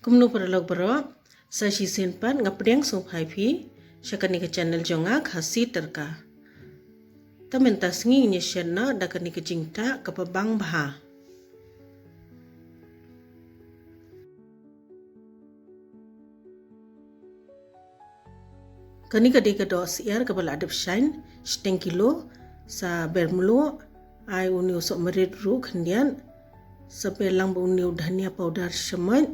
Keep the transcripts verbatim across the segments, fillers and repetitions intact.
Kumno paralok baroh, sa shisien pat nga pdiang sngewbha ïa phi sha kane ka channel jong nga, Khasi Tyrka. Te mynta sngi ngin ïa shet noh da kane ka jingtah kaba bang bha. Kane ka dei ka doh syiar kaba la dep shaiñ shiteng kilo. Sa ber mluh, ai une u sohmarit ruh khyndiat. Sa ber lang bad une u dhania powder shamoit.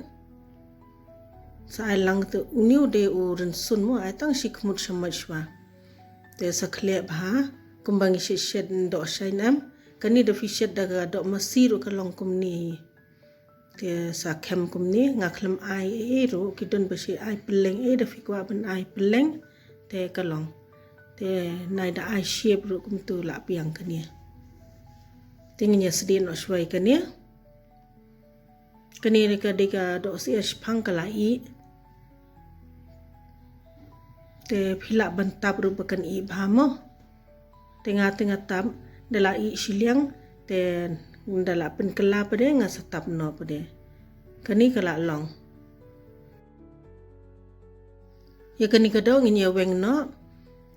Sa ai lang te une u dei u rynsun mo, ai tang shi khmut shamoit shuwa. Te sa khleh bha kumba ngi shet shet doh shaiñ em. Kane da phi shet da ka doh masi ruh ka long kumne. Te sa khem kumne, nga khlem ai ei ei ruh, ki don ba shi ai pylleng, ei da phi kwah ban ai pylleng te ka long. Te nai da ai shape ruh kumtu la biang kane. Te ngin ïa sdieh noh shuwa ïa kane. Kane ka dei ka doh syiar shipang ka la ih. Te phi lah ban tap ruh ba kan ih bha mo. Te nga te nga tap, da la ih shiliang, te da la pynkylla pat de nga sa tap noh pat de. Kane ka la long. Ïa kane ka doh ngin ïa weng noh,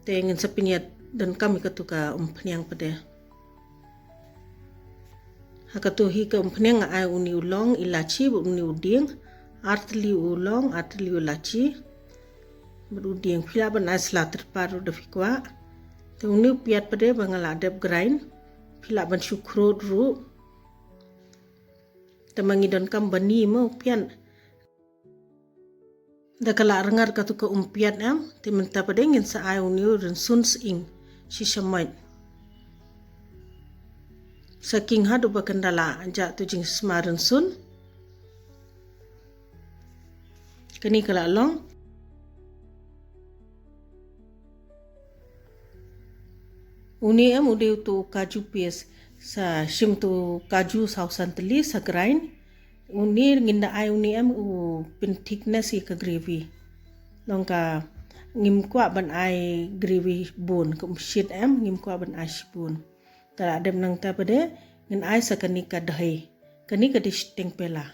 te ngin sa pynïaid donkam ïa katu ka umphniang pat de. Ha katu hi ka umphniang nga ai une u long, ilachi bad une u dieng, ar tylli u long, ar tylli u ilachi bad u dieng. Phi lah ban ai sla tyrpad ruh da phi kwah. Te une u piat pat de ba nga la dep grind, phi lah ban shu khrud ruh. Te ma ngi donkam bani mo u piat. Da ka la rngar katu ka umpiat em, te mynta pat de ngin sa ai une u rynsun sying shi shamoit. Sa king haduh ba kan da la jah tu jingsma rynsun. Kane ka la long. Une em u dei utu u kaju paste, sa shim tu kaju saw san tylli sa grind. Une ngin da ai une em u pyn thickness ïa ka gravy. Long ka ngim kwah ban ai gravy bun, ka umshit em ngim kwah ban ai shibun. Te la dep nangta pat de ngin ai sa kane ka dhi. Kane ka dei shiteng pela.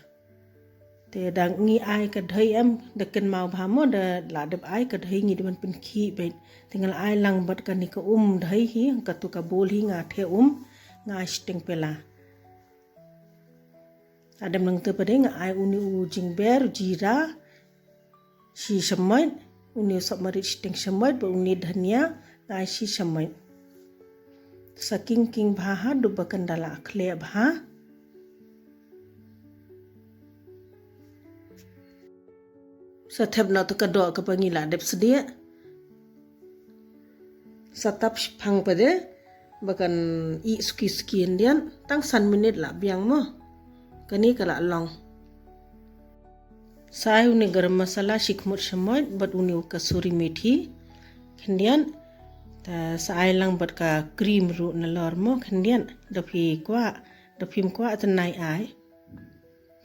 Te da ngi ai ka dhi em da kynmaw bha mo, da la dep ai ka dhi ngi dei ban pynkhih beit. Te nga la ai lang bad kane ka um dhi hi, katu ka bowl hi nga theh um, nga ai shiteng pela. Adem nangta pat de nga ai une u jingber, u jira shi shamoit, une u sohmarit shiteng shamoit bad une dhania nga ai shi shamoit. Sa king king bha haduh ba kan da la khleh bha. Sa thep noh tu ka doh kaba ngi la dep sdieh. Sa tap shipang pat de ba kan ih suki suki khyndiat, tang san minit la biang mo. Kane ka la long. Sa ai une garam masala shi khmut shamoit bad une u kasuri methi khyndiat. Te sa ai lang bad ka cream ruh nalor mo khyndiat, da phi kwah, da phim kwah te nai ai.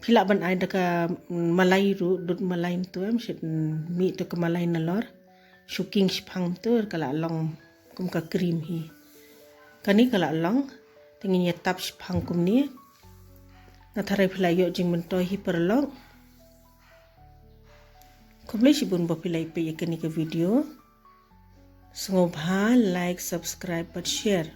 Phi lah ban ai da ka, mm, malai ruh, dud malai mynta em, shit, mm, mih tu ka malai nalor. Shu king shipang mynta ka la long kum ka cream hi. Kane ka la long, te ngin ïa tap shipang kumne. Nga tharai phi la ïoh jingmyntoi hi paralok. Khublei shibun ba phi la ïa peit ïa kane ka video. Sngewbha like, subscribe bad share.